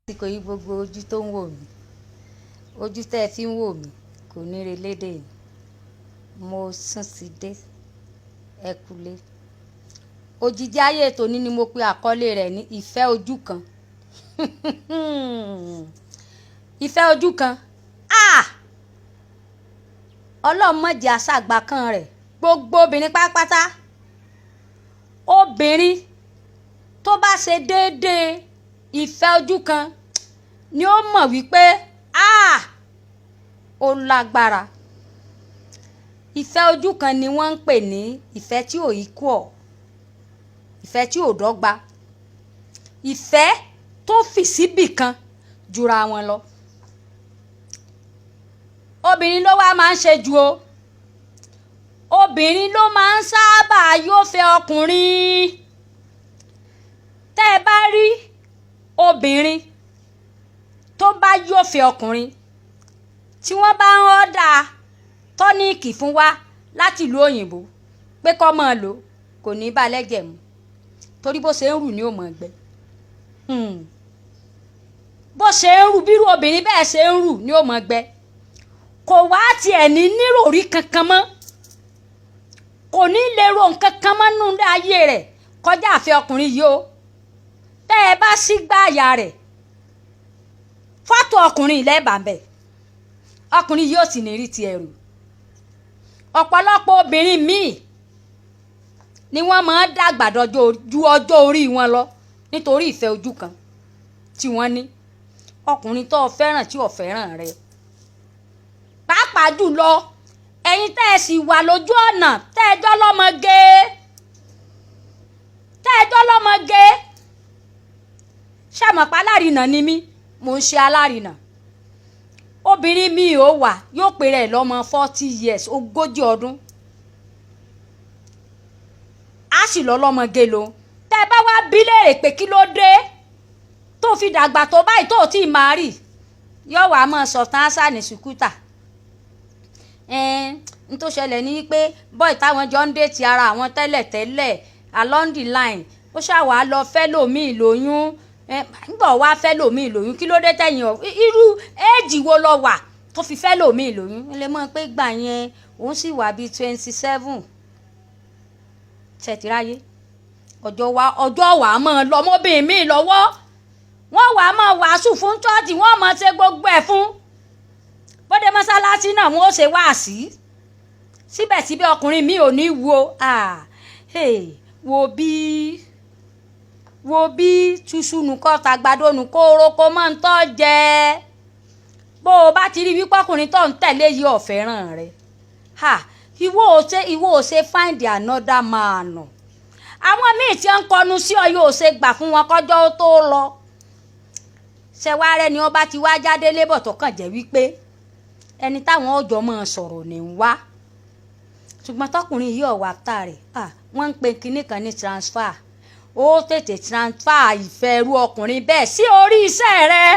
Àsìkò yìí, gbogbo ojú tó ń wò mí, ojú tẹ́ ẹ fi ń wò mí kò ní relédè mi. Mo sún ti dé, ẹ kúlé. Òjìji ayé tòní ni mo pe àkọlé rẹ̀ ní ìfẹ́ ojú kan. Ìfẹ́ ojú kan. Ah! Ọlọ́run má jẹ́ àṣàgbà kan rẹ̀. Gbogbo obìnrin pátápátá, obìnrin tó bá ṣe déédéé ìfẹ́ ojú kan ni ó mọ̀ wípé, ah, ó lágbára. Ìfẹ́ ojú kan ni wọ́n ń pè ní ìfẹ́ tí ò equal, ìfẹ́ tí ò dọ́gba, ìfẹ́ tó fì síbì kan jura wọn lọ. Obìnrin ló wá máa ń ṣe jù o. Obìnrin ló máa ń sábà yóò fẹ́ ọkùnrin. Tẹ́ ẹ bá rí obìnrin tó bá yóò fẹ́ ọkùnrin, tí wọ́n bá ń order tonic fún wa láti ìlú òyìnbó pé kó máa lò, kò ní bá lẹ́jẹ̀ mu, torí bó ṣe ń rù ní ò mọ̀ gbẹ. Bó ṣe ń rù, bírú obìnrin bẹ́ẹ̀ ṣe ń rù ní ò mọ̀ gbẹ. Kò wá tiẹ̀ ní níròrí kankan mọ́, kò ní lè ro nǹkan kan mọ́ nínú ayé rẹ̀ kọjá àfẹ́ ọkùnrin yìí o. Tẹ́ ẹ bá sí gbáàyà rẹ̀, fọ́tò ọkùnrin lẹ́ẹ̀bà ń bẹ̀, ọkùnrin yìí ò sì ní rí ti ẹrù. Ọ̀pọ̀lọpọ̀ obìnrin míì ni wọ́n máa ń dàgbà ju ọjọ́ orí wọn lọ nítorí ìfẹ́ ojú kan tí wọ́n ní. Ọkùnrin tó o fẹ́ràn tí ò fẹ́ràn rẹ, pàápàá jùlọ ẹ̀yin tẹ́ ẹ sì wà lójú ọ̀nà, tẹ́ ẹ jọ́ lọ́mọge, tẹ́ ẹ jọ́ lọ́mọge. Ṣàmọ̀pá alárinà ni mí, mò ń ṣe alárinà. Obìnrin mi ò wà, yóò pè rẹ̀ lọ́mọ 40 years, 40 ọdún, á sì lọ lọ́mọge lo. Tẹ́ ẹ bá wá bí léèrè pé kí ló dé tó fi dàgbà tó báyìí tó tí ì máa rì, yóò wá máa sọ tán ásà ní sùkúta. N tó ṣẹlẹ̀ ní pé boy táwọn jọ ń date ara àwọn tẹ́lẹ̀tẹ́lẹ̀, along the line, ó ṣàwá lọ fẹ́ lòmíì lóyún. Ńgbọ̀ wá fẹ́ lòmíì lóyún, kí ló dé tẹ̀yìn ọ? Irú éèjì wo lọ wà tó fi fẹ́ lòmíì lóyún? Ó lè mọ̀ pé gbà yẹn òun sì wà bíi 27. Ṣètìráyé ọjọ́ wa, ọjọ́ wà á máa lọ mọ́bìnrin míì lọ́wọ́, wọ́n wà á máa wàásù fún church, wọ́n máa ṣe gbogbo ẹ̀ fún bóde mọ́sálásí náà, wọ́n ó ṣe wáàsí. Síbẹ̀síbẹ̀, ọkùnrin mi ò ní wo. Wo bí, wo bí túṣu nù kọ́ tàgbàdo nù kó roko mọ́ ń tọ́ jẹ. Bó o bá ti rí wípé ọkùnrin tó ń tẹ̀lé yìí ò fẹ́ràn rẹ̀, ha, ìwọ ò ṣe find another man. Àwọn míì tí ń kọnu sí ọ yóò ṣe gbà fún wọn kọjọ́ ó tó lọ. Ṣẹwárẹ́ ni ọba ti wá jáde lébọ̀ tó kàn jẹ́ wípé ẹni táwọn ọjọ́ máa sọ̀rọ̀ ní ń wá, ṣùgbọ́n tọkùnrin yìí ọ̀wà tá rẹ̀, wọ́n ń pe kinní kan ní transfer. Ó tètè transfer ìfẹ́ irú ọkùnrin bẹ́ẹ̀ sí orí iṣẹ́ rẹ̀.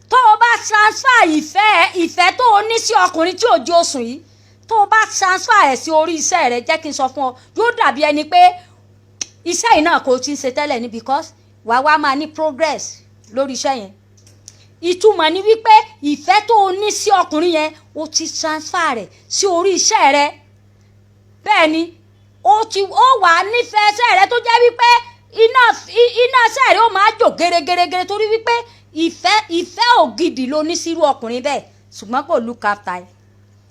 Tó o bá transfer ìfẹ́ tó o ní sí ọkùnrin tí òjò sùn yìí, tó o bá transfer ẹ̀ sí orí iṣẹ́ rẹ̀, jẹ́ kí n sọ fún ọ, yóò dàbí ẹni pé iṣẹ́ yìí náà kò tí ń ṣe tẹ́lẹ̀ ní, because wàá wá máa ní progress lórí iṣẹ́ yẹn. Ìtumọ̀ ni wípé ìfẹ́ tó o ní sí ọkùnrin yẹn, o ti transfer rẹ̀ sí orí iṣẹ́ rẹ̀. Bẹ́ẹ̀ ni, o ti ó wà á nífẹ̀ẹ́ iṣẹ́ rẹ̀ tó jẹ́ wípé iná iṣẹ́ rẹ̀ ó máa jò gẹ́rẹ́gẹ́rẹ́gẹ́rẹ́, torí wípé ìfẹ́ ògidì ló ní sírú ọkùnrin bẹ́ẹ̀, ṣùgbọ́n kò look after ẹ.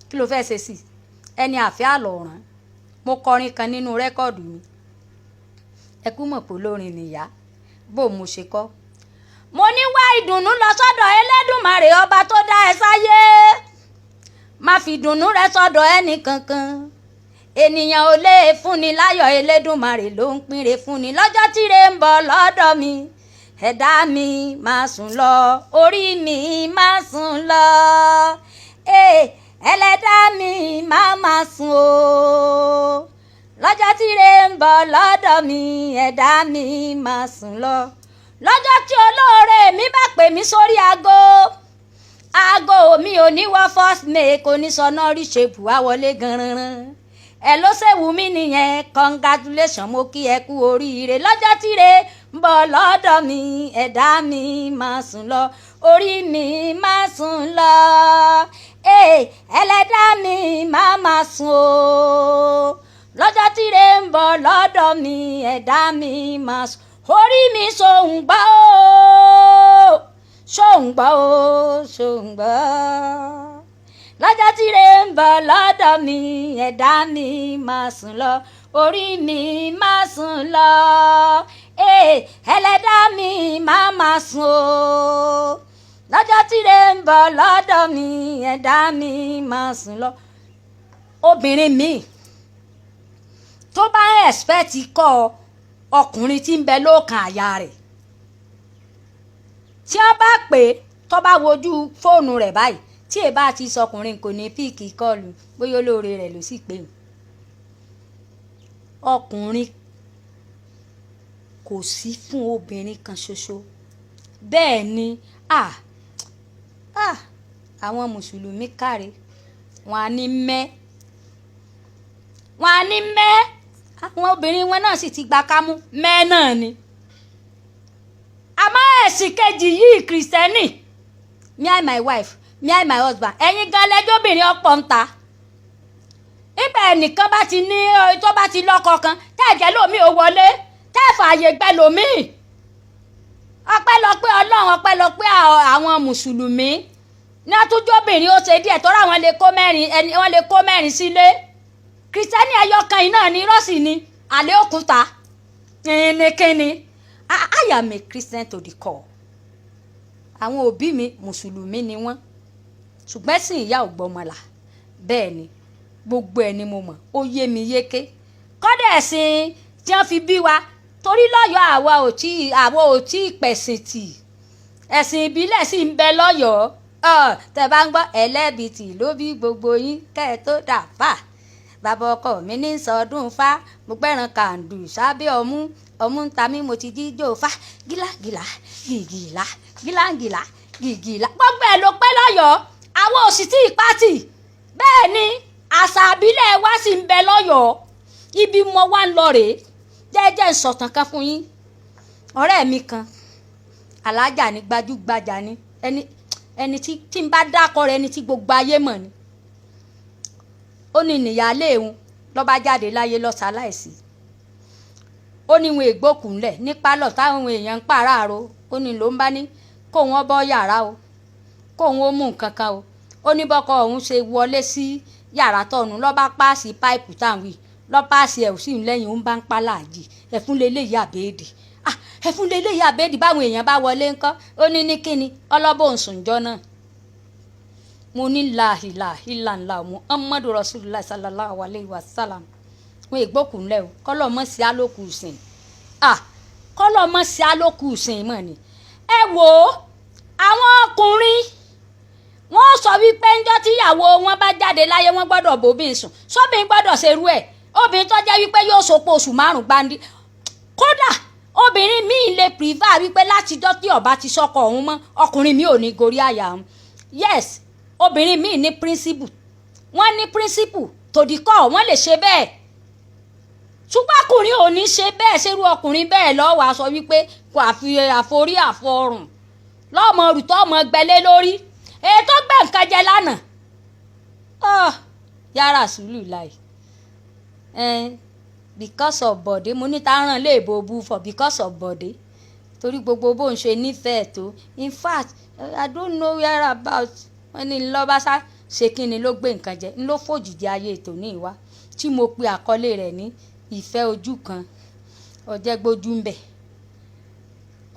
Kí ló fẹ́ ṣe sí ẹni àfẹ́ àlọ́ràn? Mo kọrin kan nínú record mi. Ẹ kú mọ̀ pé olórin nìyá bó mo ṣe kọ́. Mo ní wá ìdùnnú lọ sọ́dọ̀ Ẹlẹ́dùmarè, ọba tó dá ẹ sáyé. Má fi ìdùnnú rẹ sọ́dọ̀ ẹnì kankan. Ènìyàn ò lè fúnni láyọ̀, Ẹlẹ́dùmarè ló ń pínre fúnni. Lọ́jọ́ tíre ń bọ̀ lọ́dọ̀ mi, ẹ̀dá mi máa sùn lọ, orí mi máa sùn lọ, ẹlẹ́dá mi máa máa sùn o. Lọ́jọ́ tíre ń bọ̀ lọ́dọ̀ mi, ẹ̀dá mi máa sùn lọ. Lọ́jọ́ tí olóore mi bá pè mí sórí aago, aago mi ò ní wá first May, kò ní sọ náà rí ṣe bù á wọlé gan-an. Ẹ ló ṣèwù mí nìyẹn. Congratulation, mo kí ẹ kú oríire. Lọ́jọ́ tíre ń bọ̀ lọ́dọ̀ mi, ẹ̀dá mi máa sùn lọ, orí mi máa sùn lọ, ee, ẹlẹ́dá mi máa máa sùn o. Lọ́jọ́ tíre ń bọ̀ lọ́dọ̀ mi, ẹ̀dá mi máa sùn, orí mi sòun gbọ́ o, sòun gbọ́ o, sòun gbọ́. Lọ́jọ́ tíre ń bọ̀ lọ́dọ̀ mi, ẹ̀dá mi máa sùn lọ, orí mi máa sùn lọ, ee, ẹlẹ́dá mi máa máa sùn o. Lọ́jọ́ tíre ń bọ̀ lọ́dọ̀ mi, ẹ̀dá mi máa sùn lọ. Obìnrin mi tó bá ń expect kọ́ ọkùnrin tí ń bẹ lóòkàn àyà rẹ̀, tí wọ́n bá pè é, tó bá wojú fóònù rẹ̀ báyìí, tí èbá bá ti sọkùnrin, kò ní pick call, bóyá olóore rẹ̀ ló sì pè é. Ọkùnrin kò sí fún obìnrin kan ṣoṣo. Bẹ́ẹ̀ ni àwọn mùsùlùmí káre, wọn á ní mẹ́, wọn á ní mẹ́. Àwọn obìnrin wọn náà sì ti gba kámú mẹ́ náà ni. Àmọ́ ẹ̀sìn kejì yìí, Kìrìsìtẹ́nì, me and my wife, me and my husband, ẹ̀yin gan lẹ́jọ́ obìnrin ọ̀pọ̀ ń ta. Nígbà ẹnìkan bá ti ní, tó bá ti lọ́kọ kan, tẹ́ ẹ̀jẹ̀ lómi ò wọlé, tẹ́ ẹ̀ fààyè gbẹ lómi. Ọpẹ́lọpẹ́ Ọlọ́run, ọpẹ́lọpẹ́ àwọn mùsùlùmí ní àtúnjọ́bìnrin ó ṣe díẹ̀ tọ́ra àwọn lè kó mẹ́rin, ẹni wọ́n lè kó mẹ́rin sílé. Kìrìsìtẹ́nì ẹyọ kan yìí náà ní rọ́ọ̀sì ni àlẹ́ òkúta kínníkínní. I am a Christian to the core. Àwọn òbí mi, mùsùlùmí ni wọ́n, ṣùgbọ́n ẹ̀sìn ìyá ò gbọ́mọlà. Bẹ́ẹ̀ ni, gbogbo ẹ̀ ni mo mọ̀, ó yé mi yéké. Kọ́dẹ̀ ẹ̀sìn tí wọ́n fi bí wa, torí lọ́yọ̀ọ́ àwa ò tí ì pẹ̀sìn tì, ẹ̀sìn ìbílẹ̀ sì ń bẹ lọ́yọ̀ọ́. Tẹ́ bá ń gbọ́ ẹlẹ́bìtì ló bí gbogbo yín kẹ́ ẹ tó dà fà. Bàbá ọkọ mi ní sọdún fá, mo gbẹ́ran kàǹdù sábẹ́ ọmú, ọmú ń ta mí, mo ti jíjó fá, gílágìlá gìgìlá gílágìlá gìgìlá. Gbogbo ẹ̀ ló pẹ́ lọ́yọ̀ọ́, àwọn ò sì tí ì pátì. Bẹ́ẹ̀ ni àṣà àbílẹ̀ wa sì ń bẹ lọ́yọ̀ọ́. Ibi mo wá ń lọ rèé, jẹ́jẹ́ ń sọ̀tàn kan fún yín. Ọ̀rẹ́ mi kan, alájà ní, gbajúgbajà ni, ẹni tí ń bá dákọ rẹ̀, ẹni tí gbogbo ayé mọ̀ ni. Ó ní níyàálé òun ló bá jáde láyé lọ́sàláìsí. Ó ní wọn ègbókùnlẹ̀ ní pálọ̀ táwọn èèyàn ń pàráàrò. Ó ní ló ń bá ní kóun ó bọ́ yàrá o, kóun ó mú nǹkan kan o. Ó ní bọ́kọ òun ṣe wọlé sí yàrá tọ̀nù, ló bá pass pipe táwọn wí, lọ́ pass ẹ̀ sí lẹ́yìn, ó ń bá ń pa láàjì. Ẹ̀fún leléyìí àbẹ́ẹ̀dì, ah, ẹ̀fún leléyìí àbẹ́ẹ̀dì. Báwọn èèyàn bá wọlé ńkọ́? Ó ní ní kíni ọlọ́bọ̀ òǹsùnjọ́ náà. Mo ní láhìláhìláńlá Muhammadu Rasulillah sallallahu alayhi wa sallam. Wọn ègbókùnlẹ̀ o, kọ́lọ́ mọ̀ sí alókù sìn, ah, kọ́lọ́ mọ̀ sí alókù sìn mọ̀ ni. Ẹ wò ó, àwọn ọkùnrin wọ́n sọ wípé ńjọ́ tíyàwó wọn bá jáde láyé, wọ́n gbọ́dọ̀ bóbìn sùn. Sóbìn gbọ́dọ̀ ṣerú ẹ̀? Obìnrin tó jẹ́ wípé yóò sopọ̀ oṣù 5 gbandi, kódà obìnrin míì lè prefer wípé látijọ́ tí ọba ti sọkọ òun mọ́, ọkùnrin mi ò ní gorí àyà òun. Yes, obìnrin míì ní principle, wọ́n ní principle to the core, wọ́n lè ṣe bẹ́ẹ̀, ṣùgbọ́n ọkùnrin ò ní ṣe bẹ́ẹ̀. Ṣerú ọkùnrin bẹ́ẹ̀ lọ́wọ́ aṣọ wípé kò àfi àforí àfọrùn lọ́mọ rùtọ́ ọmọ gbẹlé lórí èyí tó gbẹ nǹkan jẹ lánàá yàrá sùúrù láì because of Bọ̀dé. Mo ní tá a ràn léèbó bu for because of Bọ̀dé, torí gbogbo bó ń ṣe nífẹ̀ẹ́ tó. In fact, I don't know where about. Wọ́n ní lọ́ba sá ṣe kí ni ló gbé nǹkan jẹ ń ló fòjìjì ayé ètò ní ìwá tí mo pe àkọlé rẹ̀ ní ìfẹ́ ojú kan. Ọjẹ́ gbójú ń bẹ̀,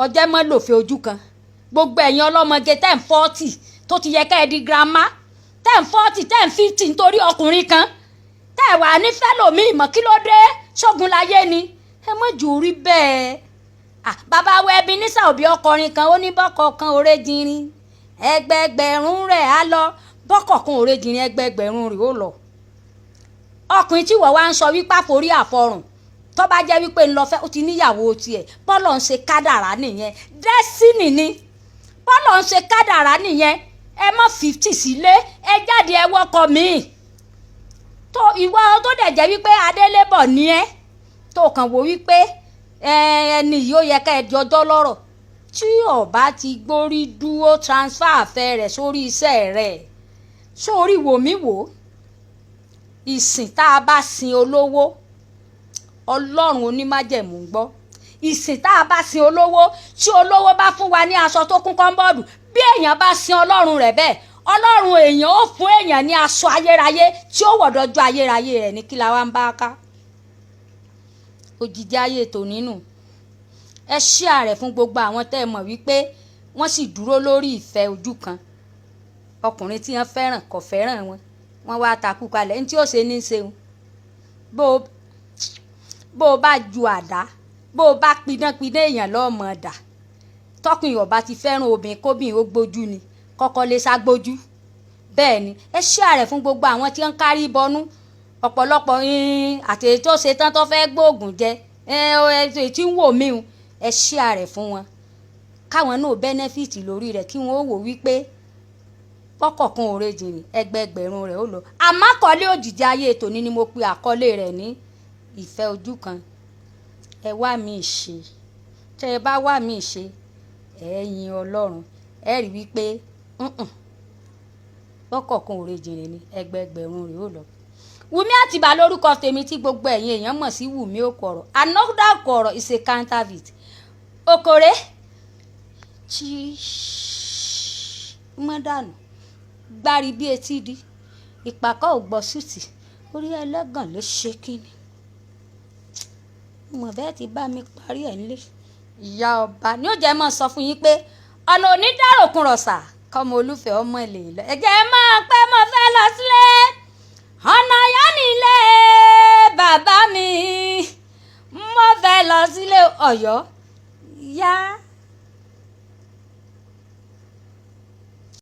ọjẹ́ mọ́ lòfẹ́ ojú kan. Gbogbo ẹ̀yin ọlọ́mọge 10 40 tó ti yẹ ká ẹ di grandma, 10 40, 10 50, nítorí ọkùnrin kan tẹ́ ẹ wà nífẹ̀ẹ́ lòmíì mọ̀, kí ló dé? Ṣógun láyé ni? Ẹ mọ̀ jù rí bẹ́ẹ̀. Bàbá wa Ebenezer Obey ọkọrin kan, ó ní bọ́kọ̀ kan òré jinrin, ẹgbẹgbẹ̀rún rẹ̀ á lọ. Bọ́kọ̀ kan òré jinrin, ẹgbẹgbẹ̀rún rẹ̀ ó lọ. Ọkùnrin tí wọ́n wá ń sọ wípé àforí àfọrùn, tó bá jẹ́ wípé ńlọfẹ́, ó ti níyàwó tiẹ̀. Bọ́lọ̀ ń ṣe kádàrá nìyẹn, destiny ni. Bọ́lọ̀ ń ṣe kádàrá nìyẹn. Ẹ mọ́ 50 sílé, ẹ jáde, ẹ wọ́kọ míì. Tó ìwọ tó dẹ̀ jẹ́ wípé adélébọ̀ ní ẹ́, tó kàn wò wípé Ẹni yìí ó yẹ ká ẹ jọjọ́ lọ́rọ̀. Tí ọba ti gbórí dúró, transfer àfẹ́ rẹ̀ sórí iṣẹ́ rẹ̀, sórí wòmíwò. Ìsìn tá a bá sin olówó, Ọlọ́run onímájẹ̀mú ń gbọ́. Ìsìn tá a bá sin olówó, tí olówó bá fún wa ní aṣọ tó kún kọ́ńbọ́ọ̀dù, bí èèyàn bá sin Ọlọ́run rẹ̀ bẹ́ẹ̀, Ọlọ́run èèyàn ó fún èèyàn ní aṣọ ayérayé tí ó wọ̀ dọ́jọ́ ayérayé rẹ̀. Ní kí la wá ń bá ká òjijì ayé tò nínú? Ẹ share rẹ̀ fún gbogbo àwọn tẹ́ ẹ mọ̀ wípé wọ́n sì dúró lórí ìfẹ́ ojú kan. Ọkùnrin tí wọ́n fẹ́ràn kò fẹ́ràn wọn, wọ́n wá takú kalẹ̀. Ní tí ó ṣe ní ṣeun, bó o bá ju àdá, bó o bá pidánpidán, èèyàn lọ́mọ dà. Tọkùnrin ọba ti fẹ́ràn obìnrin, kóbìnrin ó gbójú ni kọ́kọ́ lè ṣàgbójú. Bẹ́ẹ̀ ni, ẹ share rẹ̀ fún gbogbo àwọn tí wọ́n ń kárí bọnú. Ọ̀pọ̀lọpọ̀ àti èyí tó ṣe tán tó fẹ́ gbóògùn jẹ, èyí tí ń wò mí, ẹ share rẹ̀ fún wọn, káwọn náà benefit lórí rẹ̀, kí wọ́n ó wò wípé pọ́kọ̀kan òre jìnnì, ẹgbẹẹgbẹ̀rún rẹ̀ ó lọ. Àmọ́ àkọlé òjìji ayé tòní ni mo pe àkọlé rẹ̀ ní ìfẹ́ ojú kan. Ẹ wá mi ṣe, tẹ́ ẹ bá wá mi ṣe, ẹ yin Ọlọ́run. Ẹ rí wípé pọ́kọ̀kan òre jìnnì ni, ẹgbẹẹgbẹ̀rún rẹ̀ ó lọ. Wùmí Àtìbà lórúkọ tèmi tí gbogbo ẹ̀yin èèyàn mọ̀ sí Wùmí Òkọ̀rọ̀. Another Òkọ̀rọ̀ is a counterfeit. Òkòrè tí mọ́ dànù gbárí bí etí di ìpàkọ́ ò gbọ́ sùtì, orí ẹlẹ́gàn ló ṣe kínni. Mo bẹ́ẹ̀ ti bá mi parí ẹ̀ nílé ìyá ọba ní ó jẹ́ mọ́ sọ fún yín pé ọ̀nà onídàròkun rọ̀ṣà kọ́mọ olúfẹ́ ọmọ lè lọ. Ẹ̀jẹ̀ máa pẹ́, mo fẹ́ lọ sílé, ọ̀nà yá nílé bàbá mi, mo fẹ́ lọ sílé Ọ̀yọ́ yá.